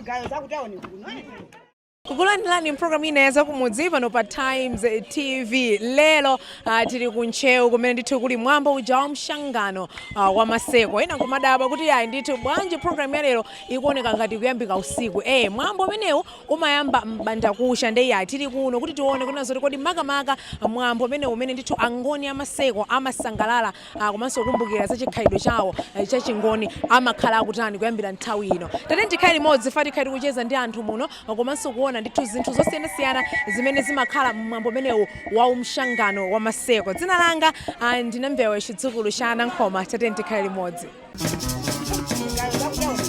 Zigayo zakutaoni kuno. Kukulandirani mpulogalamu ina ya zakumudzi pano pa Times TV. Lero tili ku Ntcheu kumene ndithu kuli mwambo uja wa mshangano wa maseko. Ena nkumadabwa kuti ayi ndithu bwanji pulogalamu ya lero ikuoneka ngati kuyambika usiku. Mwambo umenewu umayamba m'bandakucha, ndiye ayi tili kuno kuti tione kunena zoti kodi makamaka mwambo umenewu umene ndithu angoni amaseko amasangalala komanso kukumbukira za chikhalidwe chawo cha chingoni amakhala akutani kuyambira nthawi ino. Tate tikhale limodzi fa tikhale tikucheza ndi anthu muno komanso kuona ndithu zinthu zosiyanasiyana zimene zimakhala mmwambo umenewu wa umshangano wa maseko. Dzina langa ndine Mbewe, chidzukulu cha Anankhoma. Tate tikhale limodzi. Zigayo zakutaoni.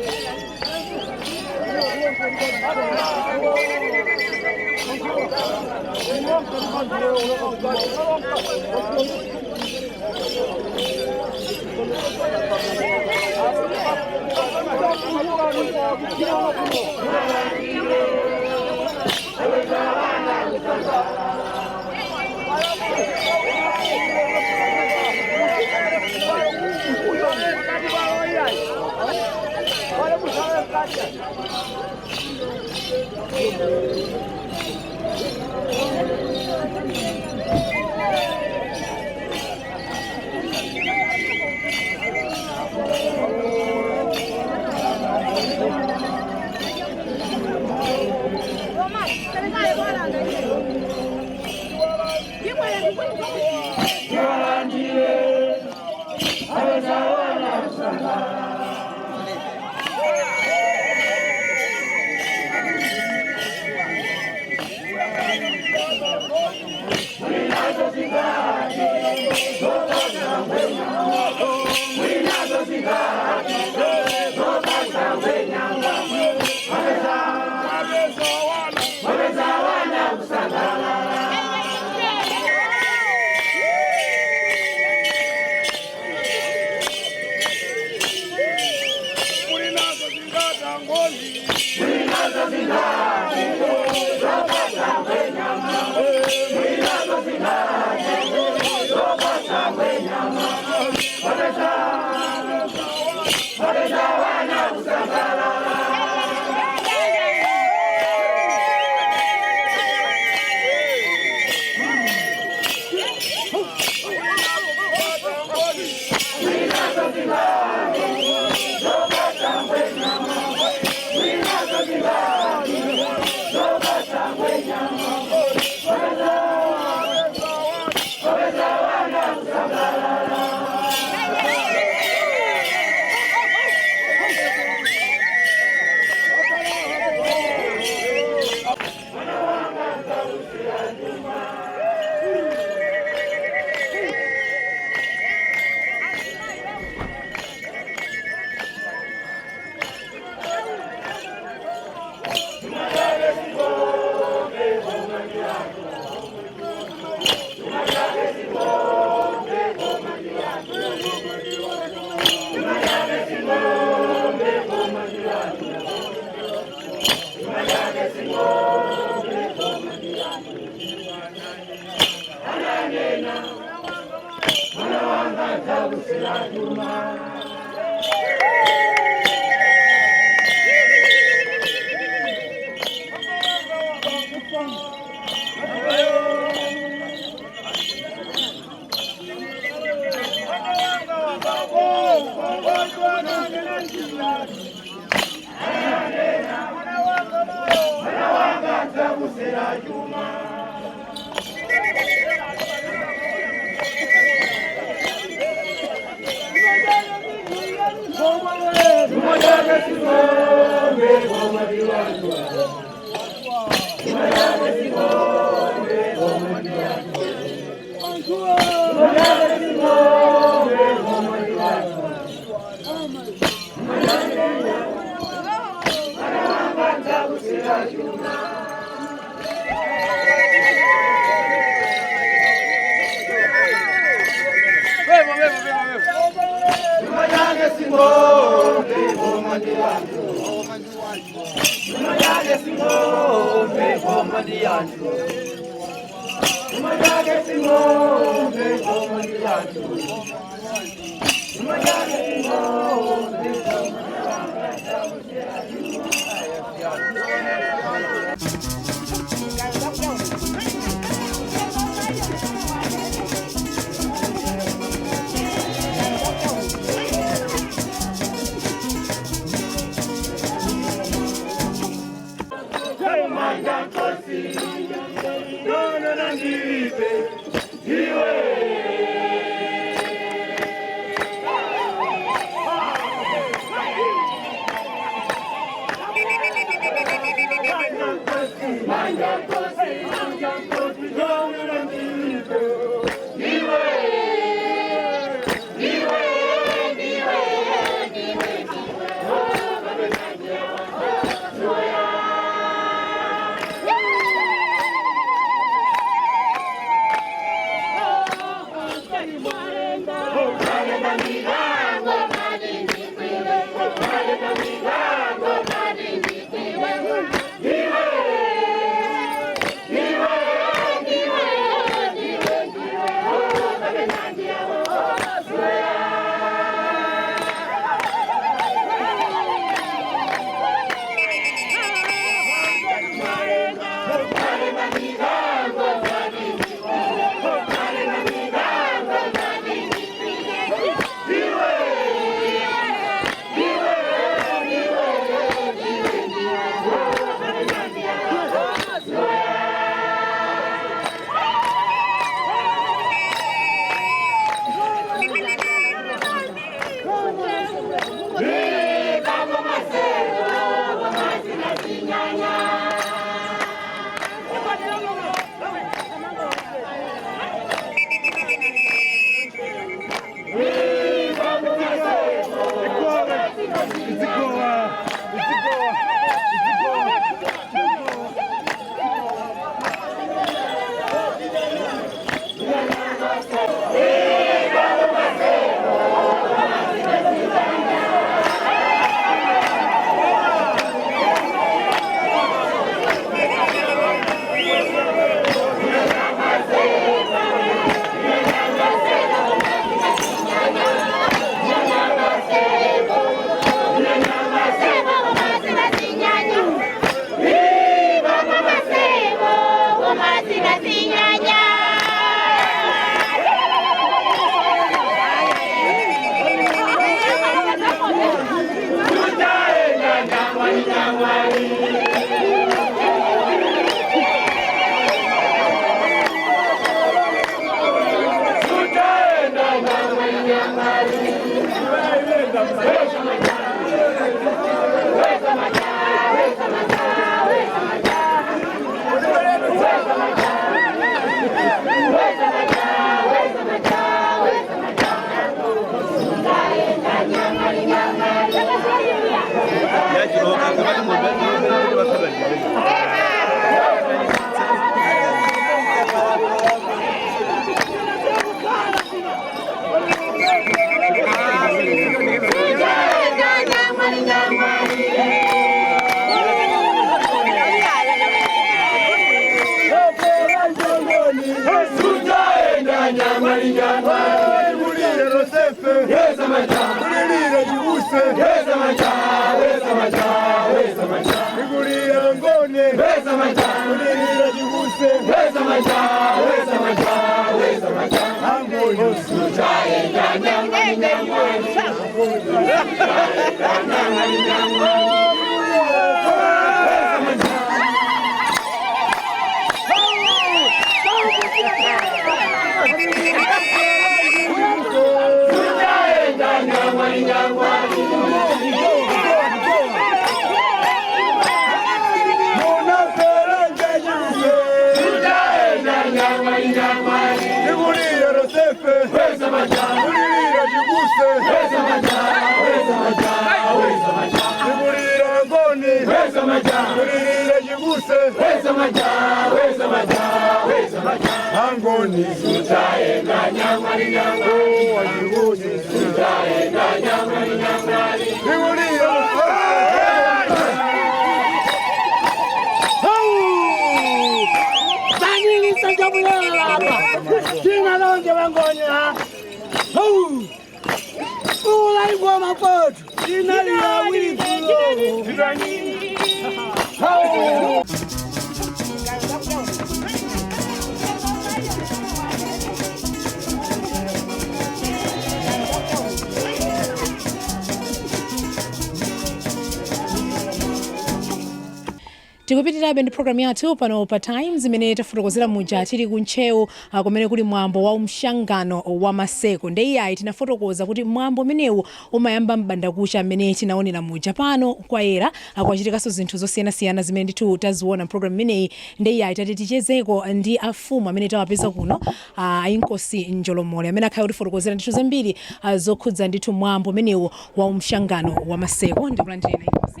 Tikupitirabe ndi programu yathu pano pa Times, imene tafotokozera muja tili ku Ntcheu, kumene kuli mwambo wa umshangano wa maseko. Nde iyayi, tinafotokoza kuti mwambo umenewu umayamba m'bandakucha, mmene tinaonera muja. Pano kwayera, kwachitikanso zinthu zosiyanasiyana zimene ndithu taziona mpulogalamu imeneyi. Nde iyayi, tati tichezeko ndi afumu amene tawapeza kuno, Ainkosi Njolomole, amene akhala kutifotokozera ndithu zambiri zokhudza ndithu mwambo umenewu wa umshangano wa maseko. Ndikulandireni, Inkosi.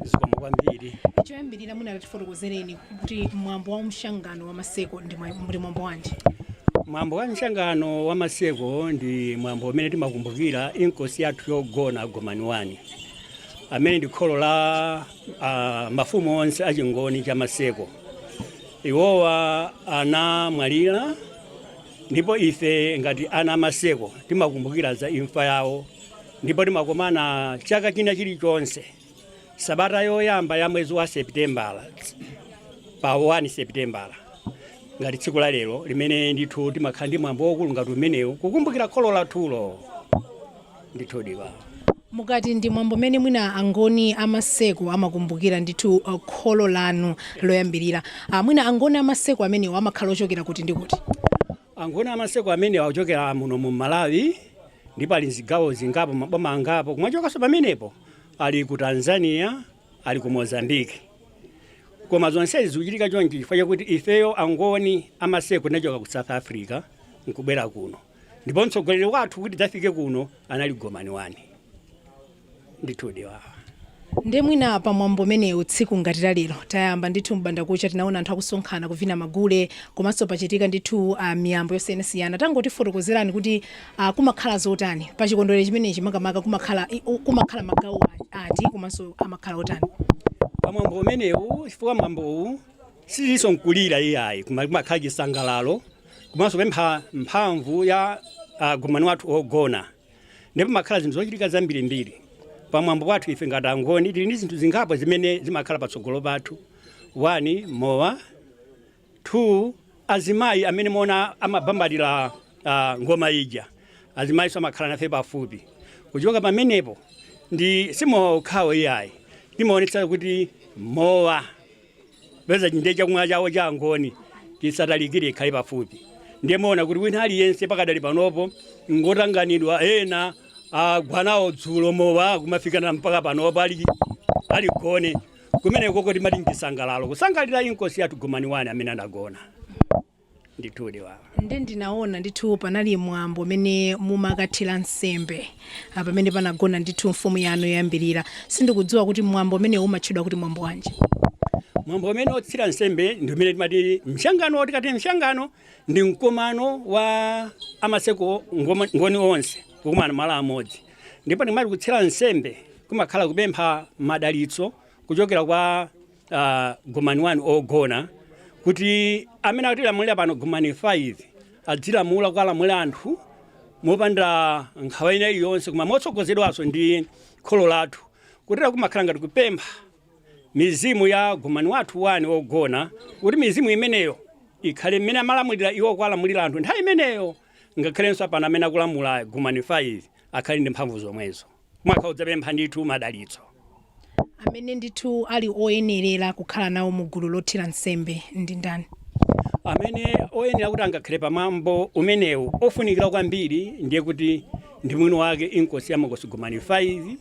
Zikomo kwambiri. Choyambirira, mwina tifotokozereni kuti mwambo wa umshangano wa maseko ndi mwambo wanji? Mwambo wa mshangano wa maseko ndi mwambo umene timakumbukira inkosi yathu yogona, Gomani 1, amene ndi kholo la mafumu onse achingoni cha Maseko. Iwowa anamwalira, ndipo ife ngati ana amaseko timakumbukira za imfa yawo, ndipo timakomana chaka china chilichonse sabata yoyamba ya mwezi wa Sepitembala, pa 1 Sepitembala, ngati tsiku la lero limene ndithu timakhala ndi mwambo wokulu ngati umenewu, kukumbukira kholo lathulo ndithu diwa. Mukati ndi mwambo umene mwina Angoni amaseko amakumbukira ndithu kholo lanu loyambirira, mwina Angoni amaseko amenewo amakhala ochokera kuti ndi kuti? Angoni amaseko amenewa akuchokera muno mu Malawi, ndipo ali mzigawo zingapo, maboma angapo. Kumachokanso pamenepo ali ku Tanzania, ali ku Mozambique. Koma zonsezi zikuchitika chonchi chifukwa chakuti ifeyo Angoni amaseko tinachoka ku South Africa nkubwera kuno, ndipo mtsogoleri wathu kuti dzafike kuno anali Gomani 1 ndithudi wawa. Nde mwina pa mwambo umenewu, tsiku ngati la lero, tayamba ndithu m'bandakucha, tinaona anthu akusonkhana kuvina magule, komanso pachitika ndithu miyambo yosiyanasiyana. Tangotifotokozerani kuti kumakhala zotani pa chikondwerero chimenechi? Makamaka kumakhala magawo ati, komanso amakhala otani? Pamwambo umenewu, chifukwa mwambowu sizinso nkulira iyayi, kumakhala chisangalalo komanso kupempha mphamvu ya Gomani wathu ogona, ndipo makhala zinthu zochitika zambirimbiri pamwambo wathu. Ife ngati Angoni tili ndi zinthu zingapo zimene zimakhala patsogolo pathu: 1 mowa, 2 azimayi amene mona amabambalira ngoma ija. Azimayiso amakhala nafe pafupi. Kuchoka pamenepo, ndi simowa okhawo iyayi, timaonetsa kuti mowa peza ndiye chakumwa chawo cha Angoni tisatalikire, ikhale pafupi. Ndiye muona kuti wina aliyense pakadali panopo ngotanganidwa. Ena agwanawo dzulo mowa, kumafikana mpaka panopo ali gone. Kumene koko timati mchisangalalo, kusangalira inkosi yathu Gomani 1 amene anagona ndithudi wawa. Nde ndinaona ndithu panali mwambo umene mumakathira nsembe pamene panagona ndithu mfumu yanu yoyambirira. Sindikudziwa kuti mwambo umenewu umatchedwa kuti mwambo wanji? Mwambo umene otsira nsembe ndi umene timati mshangano. Tikati mshangano, ndi mkomano wa amaseko ngoni onse kukumana malo amodzi. Ndipo timati kutsira nsembe kumakhala kupempha madalitso kuchokera kwa Gomani 1 ogona, kuti amene akutilamulira pano, Gomani 5, adzilamula, kukalamulira anthu mopanda nkhawa ina iliyonse, koma motsogozedwanso ndi kholo lathu. Kutera kumakhala ngati kupempha mizimu ya Gomani wathu 1 ogona, kuti mizimu imeneyo ikhale mmene amalamulira iwo, kuwalamulira anthu nthawi imeneyo, ngakhalenso apano amene akulamula Gomani 5 akhale ndi mphamvu zomwezo. Kumakhala kudzapempha ndithu madalitso. Amene ndithu ali oyenerera kukhala nawo mu gulu lothira nsembe ndi ndani? Amene oyenera kuti angakhale pamwambo umenewu, ofunikira kwambiri, ndiye kuti ndi mwini wake inkosi ya makosi Gomani 5,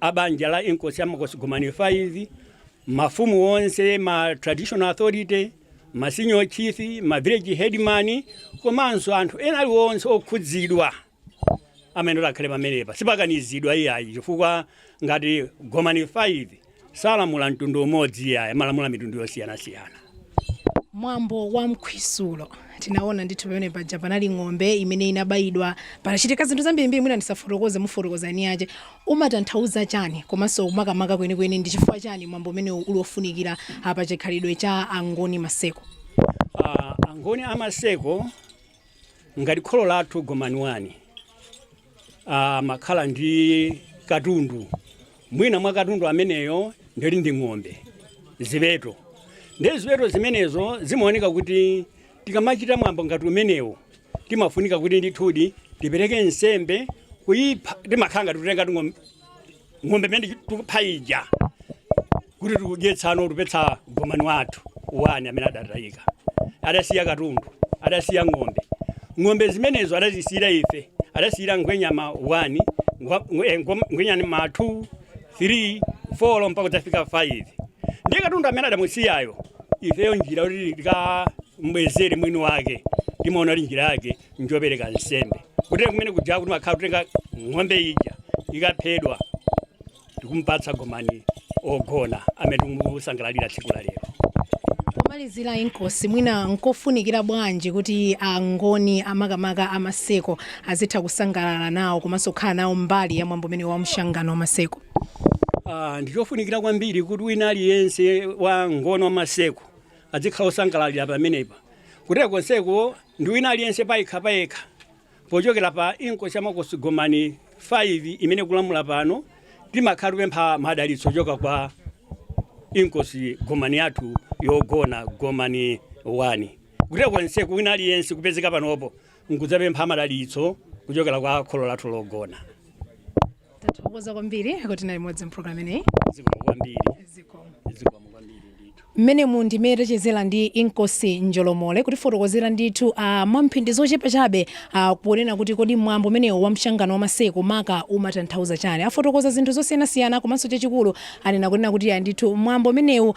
abanja la inkosi ya makosi Gomani 5, mafumu onse, ma traditional authority, ma senior chief, ma village headman, komanso anthu ena aliwonse okhudzidwa amene akhale pamenepa. Sipakanizidwa iyayi, chifukwa ngati Gomani 5 salamula mtundu umodzi iyayi, amalamula mitundu yosiyanasiyana. Mwambo wa mkhwisulo tinaona ndithu pamene paja panali ng'ombe imene inabayidwa, panachitika zinthu zambirimbiri, mwina ndisafotokoze, mufotokoza eni ache. Umatanthauza chani, komanso makamaka kwenikweni ndi chifukwa chani mwambo umenewu uli ofunikira pa chikhalidwe cha Angoni Maseko? Angoni amaseko ngati kholo lathu Gomani 1 amakhala ndi katundu, mwina mwa katundu ameneyo ndili ndi ng'ombe, ziweto. Ndi ziweto zimenezo zimaoneka kuti tikamachita mwambo ngati umenewo timafunika kuti ndithudi tipereke nsembe kuyipha. Timakhala ngati kutenga ng'ombe imene tikupha ija kuti tikudyetsano, tupetsa Gomani wathu wani amene adatayika, adasiya katundu, adasiya ng'ombe. Ng'ombe zimenezo adazisiyira ife, adasiyira ngwenyama 1, ngwenyama 2, 3, 4 mpaka kudzafika 5. Ndiye katundu amene adamusiyayo, ifeyo njira kuti tikambwezere mwini wake timaona kuti njira yake njopereka nsembe. Kutenga kumene kuja kuti makhala kutenga ng'ombe ija ikaphedwa, tikumpatsa Gomani ogona amene tikumusangalalira tsiku la lero. Pomalizira, Inkosi, mwina nkofunikira bwanji kuti Angoni amakamaka amaseko azitha kusangalala nawo komanso kukhala nawo mbali ya mwambo umene wa mshangano wa maseko? Ndichofunikira kwambiri kuti wina aliyense wa ngoni wa maseko azikhala osangalalira pamenepa. Kutero konseko ndi wina aliyense payekha payekha, pochokera pa Inkosi ya Makosi Gomani 5 imene kulamula pano, timakhala tipempha madalitso choka kwa Inkosi Gomani yathu yogona, Gomani 1. Kutero konseko wina aliyense kupezeka panopo nkudzapempha madalitso kuchokera kwa kholo lathu logona. Tathokoza kwambiri kuti nali limodzi mpulogalamu imeneyi. Zikomo kwambiri. Zikomo. Zikomo kwambiri ndithu. Mmene mu ndimene tachezera ndi Inkosi Njolomole kutifotokozera ndithu mwamphindi zochepa chabe ponena kuti kodi mwambo umenewu wa mshangano wa maseko maka umatanthauza chani. Afotokoza zinthu zosiyanasiyana, komanso chachikulu anena kunena kuti ya ndithu mwambo umenewu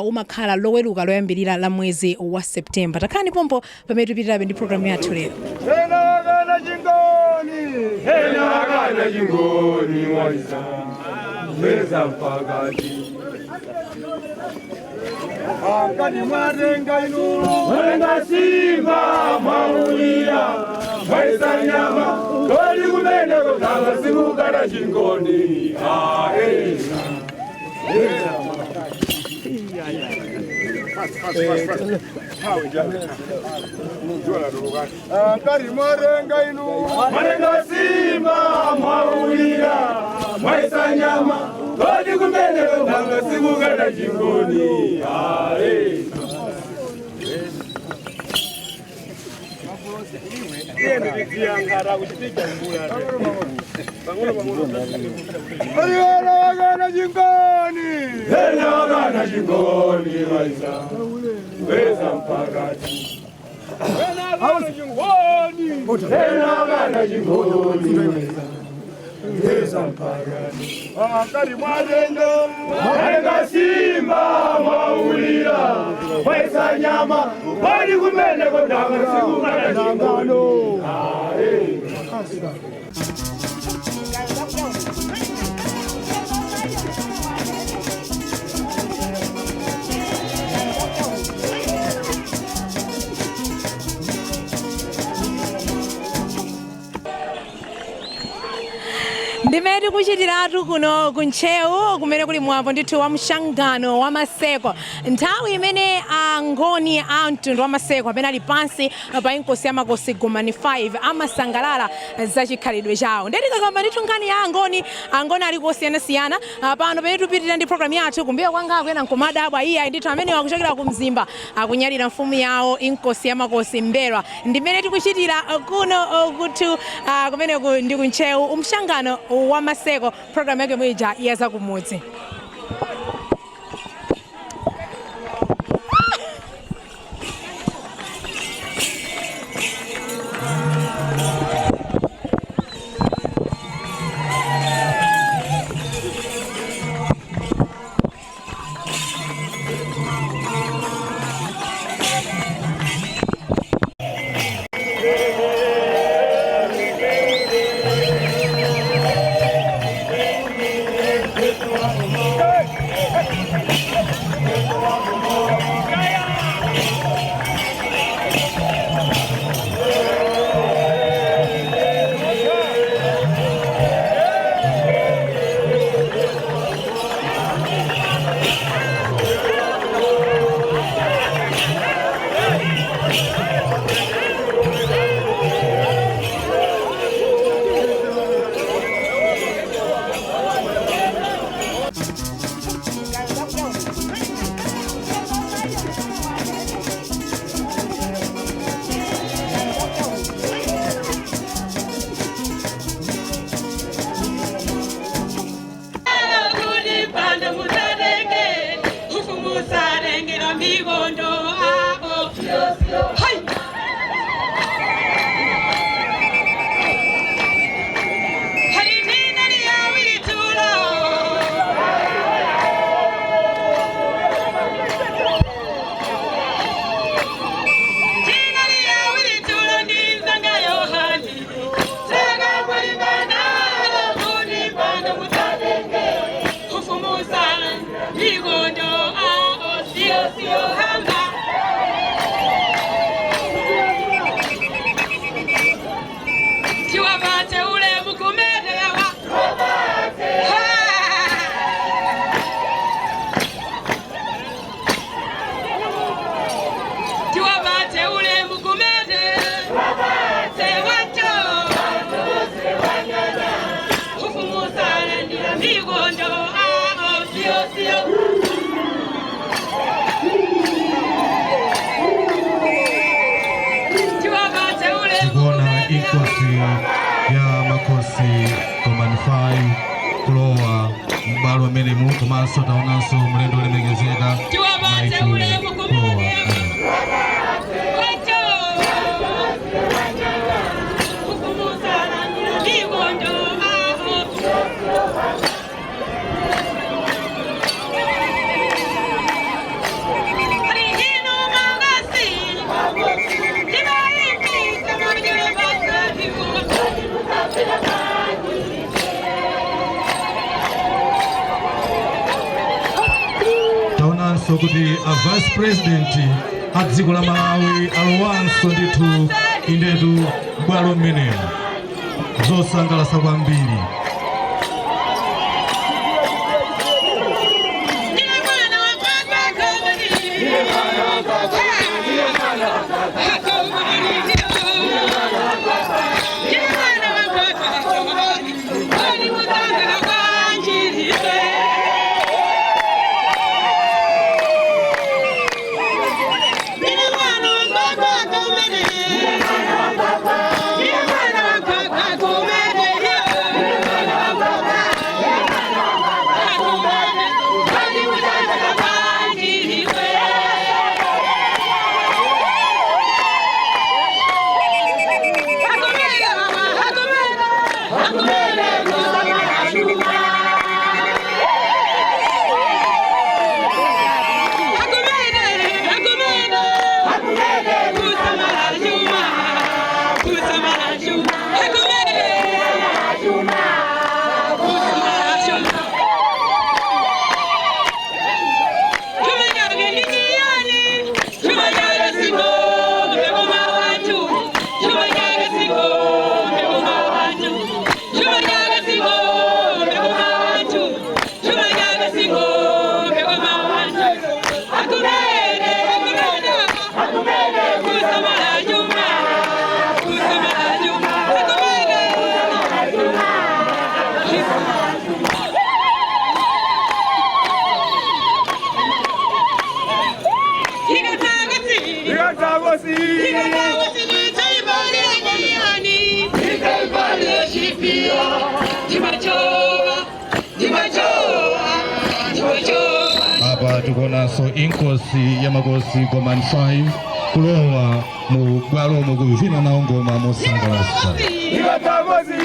umakhala Loweruka loyambirira la mwezi wa September. Takhalani pompo pamene tipitirabe ndi programu yathu lero. Hena kana chingoni, hena kana chingoni, waisa meza mpakati akati mwatenga inulo, mwatenga simba, mwaulira, mwaisa nyama kodi kumene kuganga simukana chingoni aena. Akati mwatenga inu, mwatenga simba, mwaulira, mwaisa nyama kodi kumene kuganga simukana chingoni aena. Hena wakana chingoni, hena wakana chingoni, waisa weza mpakati. Hena wakana chingoni, hena wakana chingoni, waisa weza mpakati. Akati mwatenga, mwatenga simba, mwaulira, mwaisa nyama kodi kumene kudanga sikukana chingoni. Ndimene tikuchitiratu kuno kuNtcheu kumene kuli mwambo ndithu wa mshangano wa maseko, nthawi imene Angoni a mtundu wa Maseko amene ali pansi pa Inkosi ya Makosi Gomani 5 amasangalala za chikhalidwe chawo. Ndiye tikakamba ndithu nkhani ya Angoni, Angoni ali kosiyanasiyana. Pano pamene tikupitirira ndi programu yathu, kumbuyo kwanga akuyena nkumadabwa, iyayi ndithu amene akuchokera ku Mzimba akunyadira mfumu yawo Inkosi ya Makosi Mbelwa. Ndimene tikuchitira kuno kuthu kumeneku ndi kuNtcheu, umshangano wa maseko, programu yake mwija ya zakumudzi. Inkosi ya Makosi Gomani 5 kulowa m'bwalo amenemu, komanso taonanso mlendo olemekezeka Tiwapatse Michael ulemu kulowa. Kumene Wacho. Kukumusana ndikondo aho. Alihino magasi. Tibaiki kamajere basadiku. Taonanso kuti a vice president a dziko la Malawi alowanso ndithu, indetu, m'bwalo mmenemu. Zosangalatsa kwambiri. Ndine mwana wa kwakwa komani. Ndine mwana wa kwakwa. Ndine mwana wa kwakwa komani. Ndine mwana wa kwakwa komani. Koni mutanga kwanjiriwe. Ndine mwana wa kwakwa komani. Ndine mwana wa kwakwa komani. Ndine mwana wa kwakwa. Koni mutanga kwanjiriwe. Ikatsakosi. Apa tikuonanso Inkosi ya Makosi Gomani 5 kulowa mu bwalomo, kuvina nawo ngoma mosangalatsa. Ikatsakosi.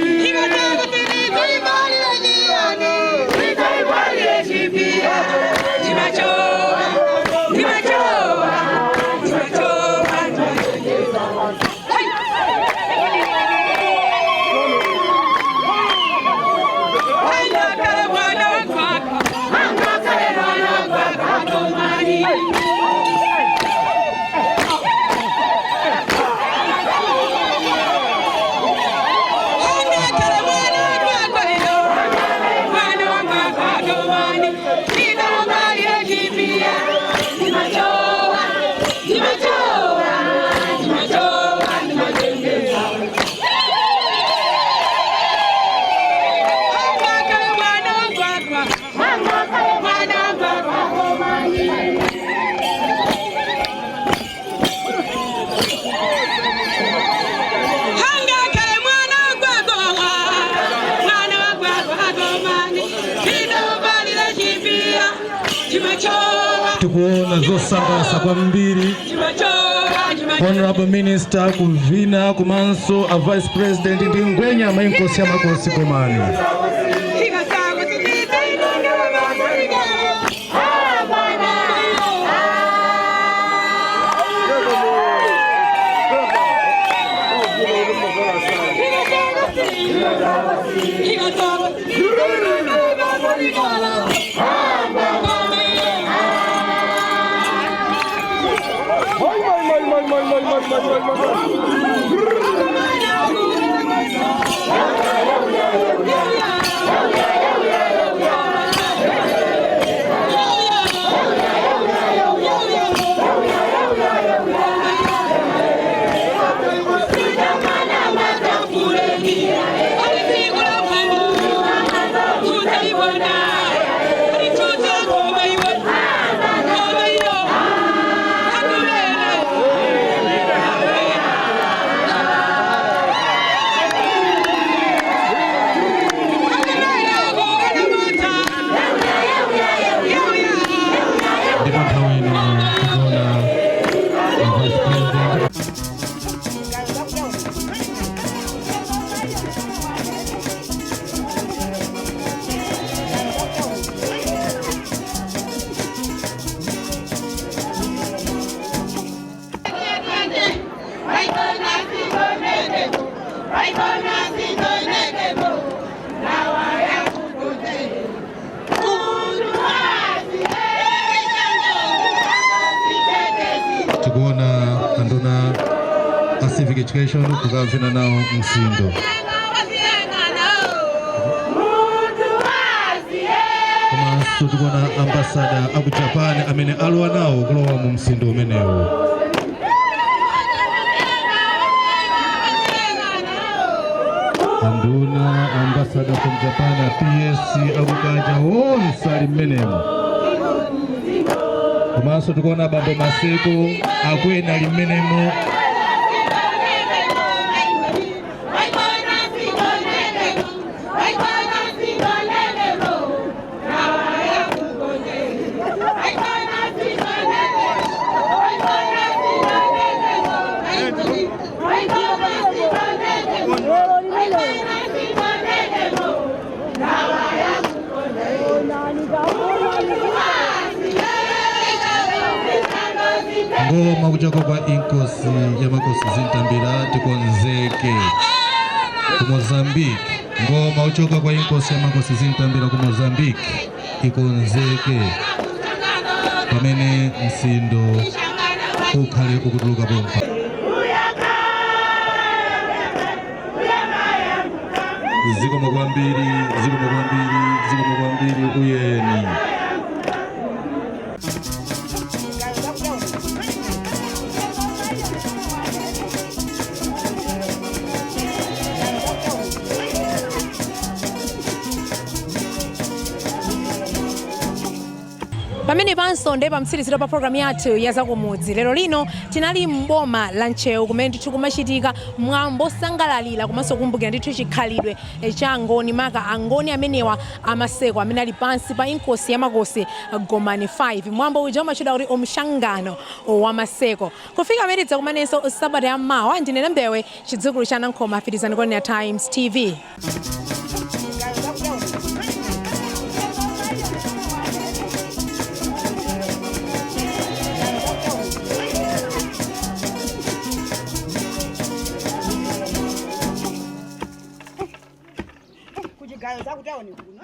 Hangakale mwana gwagowa, mwana wa gwagwagomani, inobalira chipia, chimachowa, Tikuona zosangalatsa kwambiri. Chimachowa, chimachowa. Honorable Minister kuvina, komanso a vice president ndi ngwenyama Inkosi ya Makosi Gomani. Mai mai mai mai mai mai mai mai mai mai. Thank you. Tikuona anduna a civic education kukavina nawo msindo, komanso tikuona ambasada aku Japan amene alowa nawo kulowa mu msindo umenewu. Anduna, ambasada from Japan, a PS akukaja, onse ali mmenemo. Komanso tikuona bambo Maseko akwena ali mmenemo. Ngoma kuchoka kwa Inkosi ya Makosi Zintambira, tikonzeke ku Mozambique. Ngoma kuchoka kwa Inkosi ya Makosi Zintambira ku Mozambique, ikonzeke pamene msindo ukhale ukutuluka pompa. Zikomo kwambiri, zikomo kwambiri, zikomo kwambiri uyeni. Pamene panso ndiye pamtsiriziro pa programu yathu ya zakumudzi. Lero lino tinali mboma la Ntcheu kumene ndithu kumachitika mwambo osangalalira komanso kukumbukira ndithu chikhalidwe cha Angoni, maka Angoni amenewa amaseko amene ali pansi pa Inkosi ya Makosi Gomani 5. Mwambo uja umatchedwa kuti umshangano wa maseko. Kufika amene tidzakumanenso sabata ya mawa. Ndine Mbewe, chidzukulu cha Nankhoma. Afirizani kwa Times TV. Kuchigayo zakutaoni kuno.